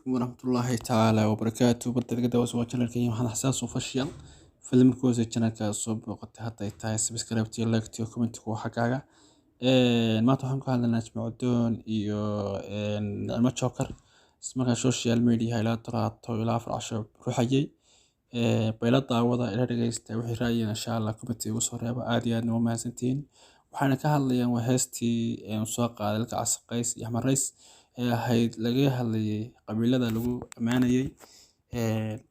Calaykum waraxmatullaahi tacaala wabarakaatu. Bartadga dawas waa channelka Maxamed Xasan Official. Fadlan markii channelka soo booqatay hadda ay tahay subscribe iyo like iyo comment ku xagaaga. Maanta waxaan ka hadlaynaa Najma Cudoon iyo Nicmo Joker. Markaa social media ilaa 3 ilaa 4 casho ruxayay. Bayla daawada ila dhageysta wixii ra'yiina insha Allah comment igu soo reeba. Aad iyo aad noo mahadsantihiin. Waxaana ka hadlayaan waa heestii soo qaaday Ilka Casaqays iyo Axmed Rays ee ahayd laga hadlayay qabiilada lagu ammaanayay.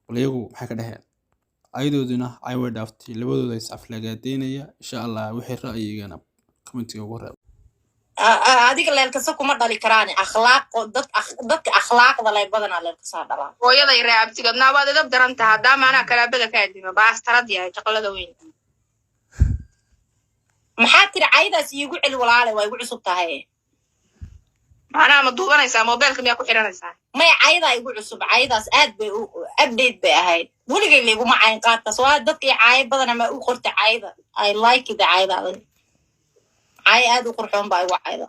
Bal iyagu maxay ka dhaheen? Ayadooduna ay way dhaaftay, labadooda is aflagaadeynaya. Insha Allah wixii ra'yigana commentiga ugu reeba. Adiga leelkasa kuma dhali karaan akhlaaq dad, dadka akhlaaqda leh badanaa leelkasaa dhalaa. Hooyaday ree abtigoodnaa waad edab daran taha haddaa maanaa kalaabada ka adimo baastarad yahay shaqalada weyn. Maxaa tiri? Caydaas iigu celi walaale, waa igu cusub tahay. Macnaha ma duubanaysaa? Mobilka miyaa ku xidhanaysaa? Maya, caydaa igu cusub. Caydaas aad bay u update bay ahayd. Weligay layguma cayn qaadkaas. Waa dadka i caayo badana ma u qorta cayda. I like it. Cayda cay aad u qurxoon baa igu cayda.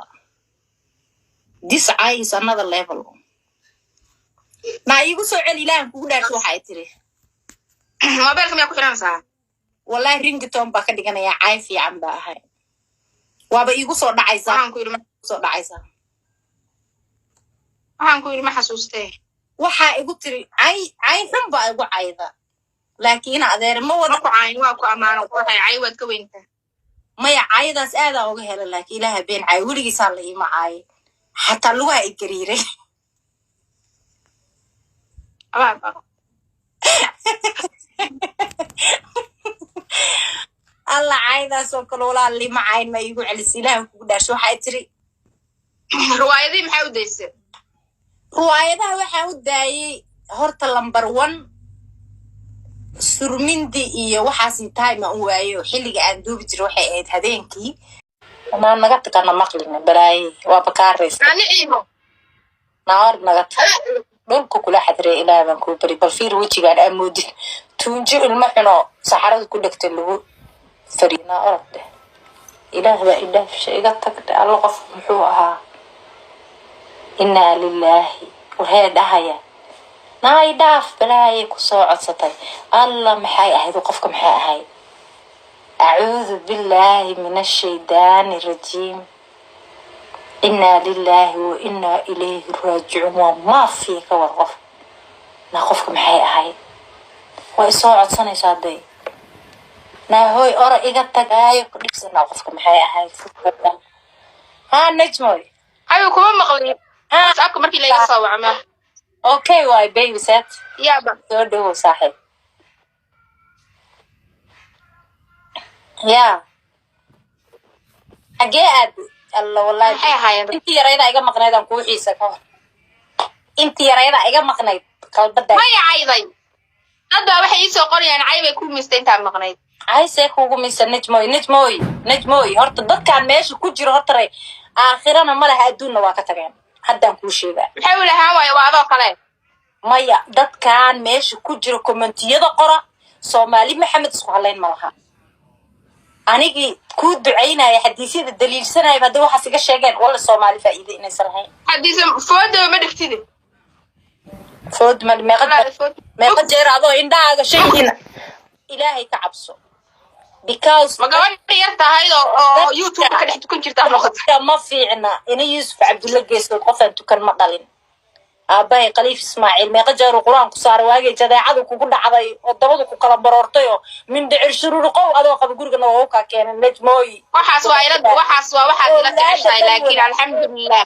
This cay is another level. Naa iigu soo celi, ilaahan kugu dhaarto, waxay tiri. Mobilka miyaa ku xidhanaysaa? Wallahi ringtone baa ka dhiganayaa. Cay fiican baa ahay, waaba iigu soo dhacaysaa. Waxaan ku yidhi soo dhacaysaa. Waxaan ku yidhi ma xasuustee. Waxaa igu tiri cay, cay xun baa igu cayda, laakiin adeer ma wada. Ma ku cayn, waa ku ammaano waxay cay waad ka weyntaa. Maya, caydaas aadaa uga hela, laakiin ilaaha been cay weligiisaa la iima caayay, xataa lugaha i gariiray. Abaa baro. Alla, caydaas oo kale walaal lima cayn. Ma iigu celisa, ilaaha kugu dhaasho, waxay tiri? Riwaayadii maxaa u daysay? Riwaayadaha waxaan u daayey horta number one surmindi iyo waxaasi time aan u waayo. Xilliga aan duubi jiro waxay ahayd habeenkii. Maa naga taqana maqlina balaaye, waaba kaa raysta. Niciimo. Naar naga tag, dhulka kula xadrey, ilaah baan kuu bari. Bal fiir wejigaan amoodin tuunjo ilmo xuno saxarada ku dhegtay lagu fariinaa. Orod dheh, ilaah baa idhaafsha, iga tag dheh. Alla, qof muxuu ahaa? Inaa lilaahi wahee dhahaya naa idhaaf balaaye ku soo codsatay. Alla, maxay ahayd qofka? Maxay ahayd? Acuudu billaahi min ashaydaani rajiim. Inaa lilaahi wa inaa ilayhi raajicuun. Waa maafiya ka war qof naa. Qofka maxay ahayd? Waa isoo codsanaysaa day. Naa hooy, ora iga tagaayo ku dhibsanaa. Qofka maxay ahayd? Ha, Najmoy. Hayu, kuma maqlin. Ha. WhatsAppka markii layga soo waco ma. Okay waay, baby set. Yaaba. Soo dhawow saaxiib ya, xagee aad? Alla wallahi. Maxay ahaayeen? Intii yarayda iga maqnayd aan kuu xiisa ka hor, intii yarayda iga maqnayd qalbada. Maya, cayday dad baa waxay iisoo qorayaan cay bay ku mistay intaan maqnayd. Caysee kuugu misa? Najmoy, Najmoy, Najmoy, horta dadkaan meesha ku jiro horta ray aakhirana ma laha, adduunna waa ka tageen, haddaan kuu sheegaa. Maxay u lahaan waaye? Waa adoo kale. Maya, dadkaan meesha ku jiro commentiyada qora, Soomaali Maxamed isku halayn ma laha. Anigii kuu ducaynaya, xadiisyada daliilsanaya, hadda waxaas iga sheegeen walla Soomaali faa'iide inaysan lahayn. Haddiise foodaba ma dhigtide. Food ma meeqa? Walaal, food. Meeqa jeer adoo indhahaaga shaygiina ilaahay ka cabso because Ma gabadha yar tahay oo YouTube ka dhex tukan jirtaa noqota? Ma fiicna ina Yuusuf Cabdulla Geesood qofaan tukan ma dhalin. Aabbahay Khaliif Ismaaciil meeqa jeeruu qur-aan ku saaray waagay jadeecadu kugu dhacday oo dabadu ku kala baroortay oo mindhicir shururuqow adoo qaba guriga noogu kaa keenay, Najmooyi. Waxaas waa ila, waxaas waa waxaad ila jeceshahay, laakiin alxamdulilah.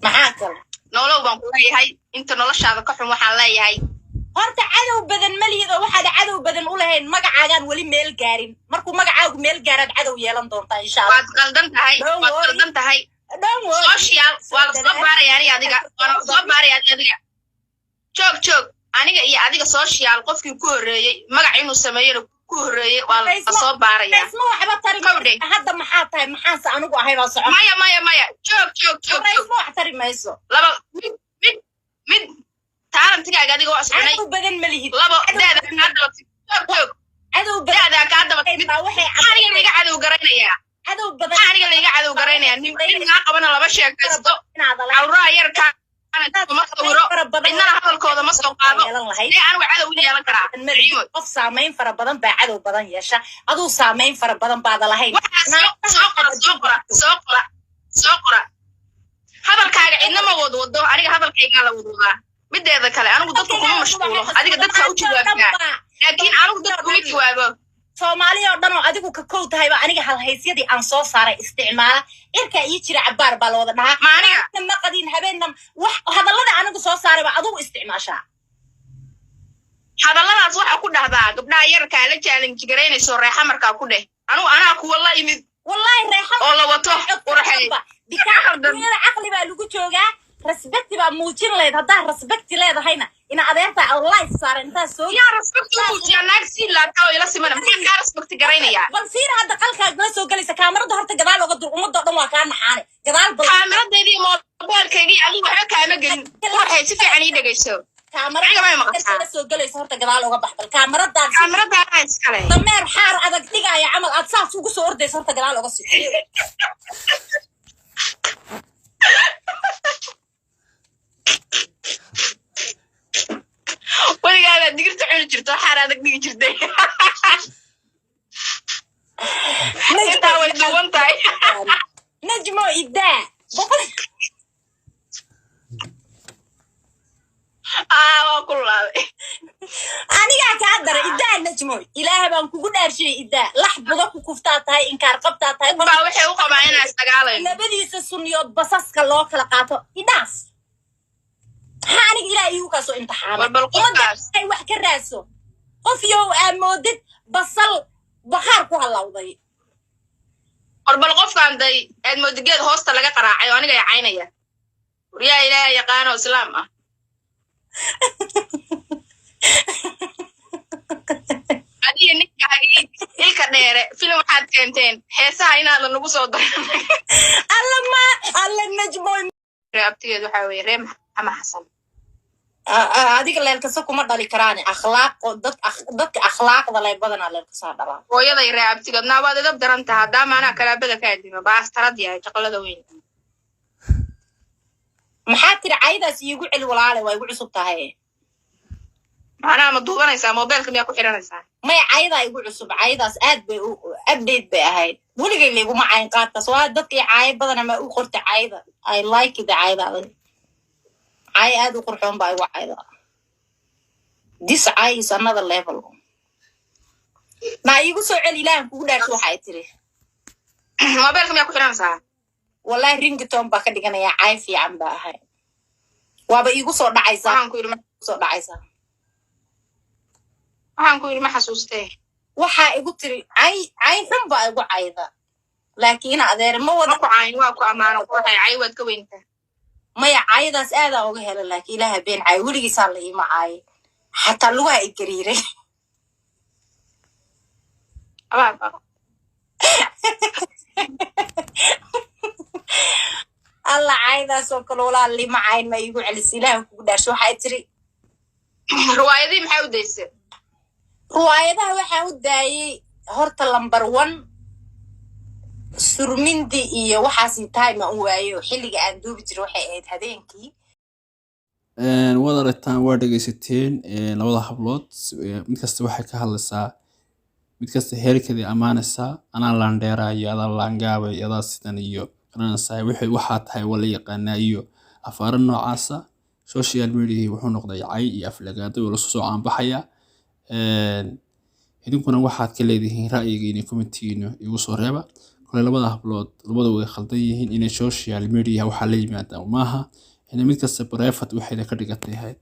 Maxaa kale? Nolow baan ku leeyahay inta noloshaada ka xun waxaan leeyahay. Horta cadow badan ma lihid oo waxaad cadow badan u lahayn magacaagaan weli meel gaarin. Markuu magacaagu meel gaaraad cadow yeelan doontaa insha Allah. Waad qaldan tahay. Don't Waad worry. qaldan tahay. Don't worry. Social waa la soo baaraya aniga adiga, waa la soo baaraya adiga. Joog joog, aniga iyo adiga social qofkii ku horreeyey magac inuu sameeyona ku horreeyey waa la soo baaraya. Raisma waxba tari. Kowdhe. Hadda maxaa tahay? Maxaanse anigu ahay baa socon. Maya, maya, maya, joog joog joog joog. Raisma wax tari mayso. Laba mid mid mid taalantigaaga adiga waa iscunay. Cadow badan ma lihid. Labo daada kaa daba, joog joog. Cadow badan Daadaa kaa daba mid baa waxay aniga iga cadow garanayaa. Cadow badan. Maxaa aniga layga cadow garaynaya? Nin nin qabana laba sheekaysto, cawraha yarkaana kuma sawiro, cidnana hadalkooda ma soo qaado. Dee anigu cadow u yeelan karaa, Naciimo? Qof saamayn fara badan baa cadow badan yeesha. Aduu saamayn fara badan baada lahayn. Waxaa soo qora, soo qora, soo qora, soo qora. Hadalkaaga cidna ma wadwado, aniga hadalkaygaa la wadwadaa. Mideeda kale, anigu dadka kuma mashquulo. Adiga dadka u jawaabtaa, laakiin anigu dadka kuma jawaabo. Soomaaliya oo dhan oo adigu ka kow tahay ba aniga halhaysyadii aan soo saaray isticmaala. Cirkaa ii jira cabbaar baa la wada dhahaa. Ma aniga? Ma qadin habeenna wax hadallada anigu soo saaray baa adigu isticmaashaa. Hadalladaas waxaa ku dhahdaa gabdhaha yarkaa la challenge garaynayso reexa markaa ku dheh. Anugu anaa kuwa la imid Wallahi reexa oo la wato qurxay. Dunyada caqli baa lagu joogaa, respect baa muujin lahayd. Haddaa respect leedahayna, ina adeerta oo life saaran intaa soo Yaa respect u muujiyaa? Naag sii laabtaa oo ila simana, maxaan kaa respect garaynayaa? Bal fiir hadda, qalkaad nala soo gelaysa, kaamarada horta gadaal oga dur. Ummadoo dhan waa kaa naxaane, gadaal bal. Kaamiradeydii, moobeelkaygii, adigu waxba kaama gelin. Qurxay, si fiican ii dhegayso. Aniga may maqashaa? Kaamarada soo gelaysa horta gadaal oga bax. Bal kaamaradaad Kaamiradaana iskale. Dameer xaar adag dhigaya camal aad saas ugu soo ordaysa, horta gadaal oga sii. Weligaadaad digirta cuni jirto, xaar adag dhigi jirtay. Intaa way duwan tahay. Najmo, idaa boqol. Aa, waa ku laabay. Anigaa kaa daray. Idaa Najmo, Ilaah baan kugu dhaarshiyey, idaa. Lax budo ku kuftaa tahay, inkaar qabtaa tahay. Baa waxay u qabaa inaa isdagaalayno. Labadiisa sunniyood basaska loo kala qaato idhaas. Maxaa aniga Ilaah iigu kaa soo imtixaamay? War bal qofkaas. Ummadda ay wax ka raadso, qof yow aamoodid basal bakhaar ku halawday. War bal qofkaan day aad moodigeed hoosta laga qaraacay oo aniga ay caynaya. Waryaa, Ilaaha yaqaano, islaam ah. Adiga ninkaagii ilka dheere, filim waxaad keenteen heesaha inaadan nagu soo darin. Alla ma alla, Najmoy. Abtigeed waxaa weeye ree Maxamed Xasan. Adiga leelkasa kuma dhali karaane akhlaaq dad dadka akhlaaqda leh badanaa leelkasaa dhalaa. Hooyaday ree abtigeed naa waad edab daran taha haddaa maanaa kalaabada ka adimo baastarad yahay jaqalada weyn. Maxaa tiri? Caydaas iigu celi walaale, waa igu cusub tahay. Macnaha ma duubanaysaa? Moobeelka miyaa ku xiranaysaa? Maya, caydaa igu cusub. Caydaas aad bay u update bay ahayd. Weligay layguma cayn qaadkaas. Waa dadka i caayo badan ama u qorta cayda. I like it. Cayda cay aad u qurxoon baa igu cayda. This cay is another level. Ma iigu soo celi, Ilaahan kugu dhaarto, waxay tiri? Moobeelka miyaa ku xiranaysaa? Wallahi ringtone baa ka dhiganayaa. Cay fiican baa ahay, waaba iigu soo dhacaysaa. Waxaan ku yidhi Soo dhacaysaa. Waxaan ku yidhi ma xasuustee. Waxaa igu tiri cay, cay xun baa igu cayda, laakiin adeer ma wada Ma ku cayn, waa ku ammaano. Waxay cay waad ka weyntaa. Maya, cayadaas aadaa uga hela, laakiin Ilaaha been cay weligiisaa la iima caayay, xataa lugaha i gariiray. Abaar baa. Alla, caydaas oo kale walaal lima cayn. Ma iigu celis, Ilaaha kugu dhaarsho, waxay tiri? Riwaayadii maxaa u daysay? Riwaayadaha waxaa u daayey horta number one surmindi iyo waxaasi time aan u waayo. Xilliga aan duubi jiray waxay ahayd habeenkii. Waad aragtaan, waa dhegaysateen labada hablood. Mid kasta waxay ka hadlaysaa, mid kasta heerkeedii ammaanaysaa. Anaa laandheera iyo adaa laangaaba iyo adaa sidan iyo garanaysaa, wixii waxaa tahay waa la yaqaanaa iyo afaaro noocaasa. Social media wuxuu noqday cay iyo aflagaado oo lasu soo caanbaxaya. Idinkuna waxaad ka leedihiin ra'yigiina, commentigiina igu soo reeba. Kole labada hablood labada way khaldan yihiin. Inay social media waxaa la yimaadaan maaha, inay mid kasta private waxayna ka dhigatay ahayd.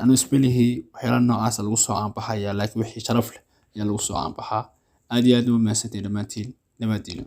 Anu ismalihii waxyaalaha noocaasa lagu soo caanbaxaya, laakiin wixii sharaf leh ayaa lagu soo caanbaxaa. Aad iyo aad uma mahadsantihiin dhammaantiin, dhammaantiin.